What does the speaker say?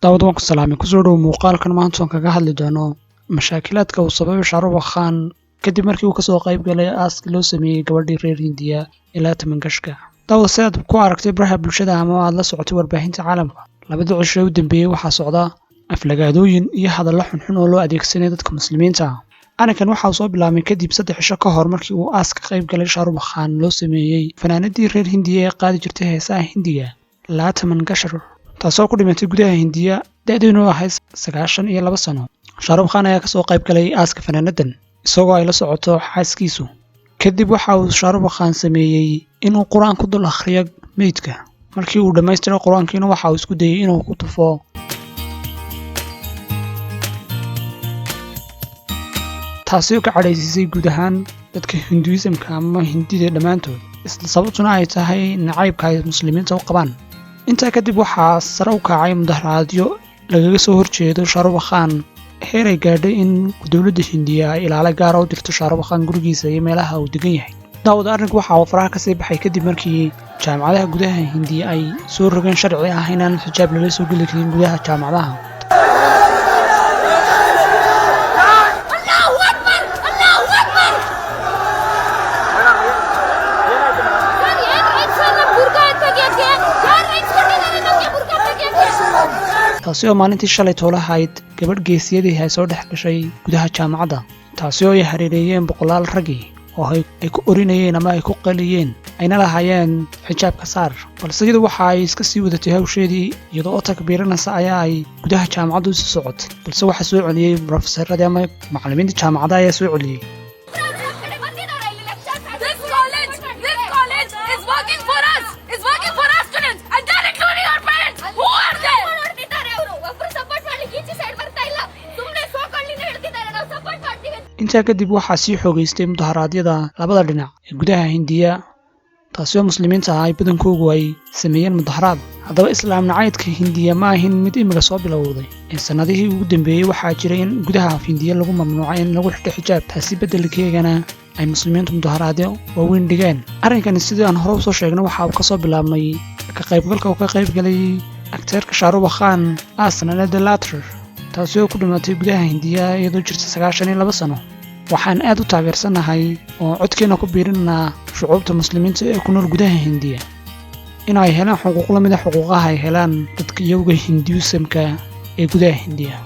Daawad, waan ku salaamay. Kusoo dhow muuqaalkan. Maanta oon kaga hadli doono mashaakilaadka uu sababay Shahrukh Khan kadib markii uu kasoo qayb galay aaska loo sameeyey gabadhii reer Hindiya ee Lata Mangeshkar. Daawad, si aad ku aragtay baraha bulshada ama aad la socotay warbaahinta caalamka, labadii cisho ee u dambeeyey waxaa socda aflagaadooyin iyo hadallo xunxun oo loo adeegsanaya dadka Muslimiinta ah. Arrinkan waxa uu soo bilaabmay kadib 3 cisho ka hor markii uu aas ka qayb galay Shahrukh Khan loo sameeyey fanaanadii reer Hindiya ee qaadi jirtay heesaha Hindiga, Lata Mangeshkar, taasoo ku dhimatay gudaha Hindiya, da'deeduna ahayd 92 sano. Shahrukh Khan ayaa kasoo qayb galay aaska fanaanadan isagoo ay la socoto xaaskiisu. Kadib waxa uu Shahrukh Khan sameeyey inuu Qur-aan ku dul akhriyo meydka. Markii uu dhammaystiray Qur-aankiina, waxa uu isku dayey inuu ku tufo, taasi oo ka cadhaysiisay guud ahaan dadka Hinduisamka ama Hindida dhammaantood, isla sababtuna ay tahay nacaybka ay Muslimiinta u qabaan. Intaa kadib waxaa sare u kacay mudaharaadyo lagaga soo horjeedo Shahrukh Khan, heer ay gaadhay in dowladda Hindiya ay ilaalo gaara u dirto Shahrukh Khan gurigiisa iyo meelaha uu degan yahay. Daawada, arrinku waxa uu faraha kasii baxay kadib markii jaamacadaha gudaha Hindiya ay soo rogeen sharci ah inaan xijaab lala soo geli karin gudaha jaamacadaha. Allahu Akbar! Allahu Akbar! Sir, ಏನ್ rights sir ನಮ್ ಬುರ್ಕಾ ತೆಗಿಯಕ್ಕೆ? ಯಾರ್ ರೈಟ್ಸ್ ಕೊಟ್ಟಿದ್ದಾರೆ ನಮ್ಗೆ ಬುರ್ಕಾ ತೆಗಿಯಕ್ಕೆ? Taasi oo maalintii shalay toolahayd gabadh geesiyadii ay soo dhex gashay gudaha jaamacadda, taasi oo ay hareereeyeen boqolaal raggii oo ay ku orinayeen ama ay ku qaliyeen, ayna lahaayeen "Xijaabka saar." Balse iyadu waxa ay iska sii wadatay hawsheedii, iyadoo oo takbiiranaysa ayaa ay gudaha jaamacaddu isu socotay, balse waxaa soo celiyey brofesaradii ama macallimiinta jaamacadda ayaa soo celiyey. This college is working for us, is working for our students, and they're including our parents. Who are they? ನೋಡ್ತಿದ್ದಾರೆ ಅವರು. ಒಬ್ರು ಸಪೋರ್ಟ್ ಮಾಡ್ಲಿಕ್ಕೆ ಈಚೆ ಸೈಡ್ ಬರ್ತಾ ಇಲ್ಲ. ಸುಮ್ನೆ ಸೋಕೊಳ್ಳಿನೇ ಹೇಳ್ತಿದ್ದಾರೆ, ನಾವು ಸಪೋರ್ಟ್ ಮಾಡ್ತೀವಿ. Intaa kadib waxaa sii xoogaystay mudaharaadyada labada dhinac ee gudaha Hindiya, taasi oo Muslimiinta ah ay badankoogu ay sameeyeen mudaharaad. Haddaba, Islaam nacaydka Hindiya ma ahin mid imiga soo bilowday ee sannadihii ugu dambeeyey waxaa jiray in gudaha Hindiya lagu mamnuucay in lagu xidho xijaab, taasi beddelkeegana ay Muslimiintu mudaharaadyo waaweyn dhigeen. Arrinkani, sidii aan hore usoo sheegnay, waxa uu kasoo bilaabmay ka qaybgalka uu ka qaybgalay akteerka Shahrukh Khan aasnanada Later, taasi oo ku dhimatay gudaha Hindiya iyadoo jirta 92 sano. Waxaan aad u taageersanahay oo codkeena ku biirinaa shucuubta Muslimiinta ee ku nool gudaha Hindiya in ay helaan xuquuq la mid a xuquuqaha ay helaan dadka iyaga Hinduisamka ee gudaha Hindiya.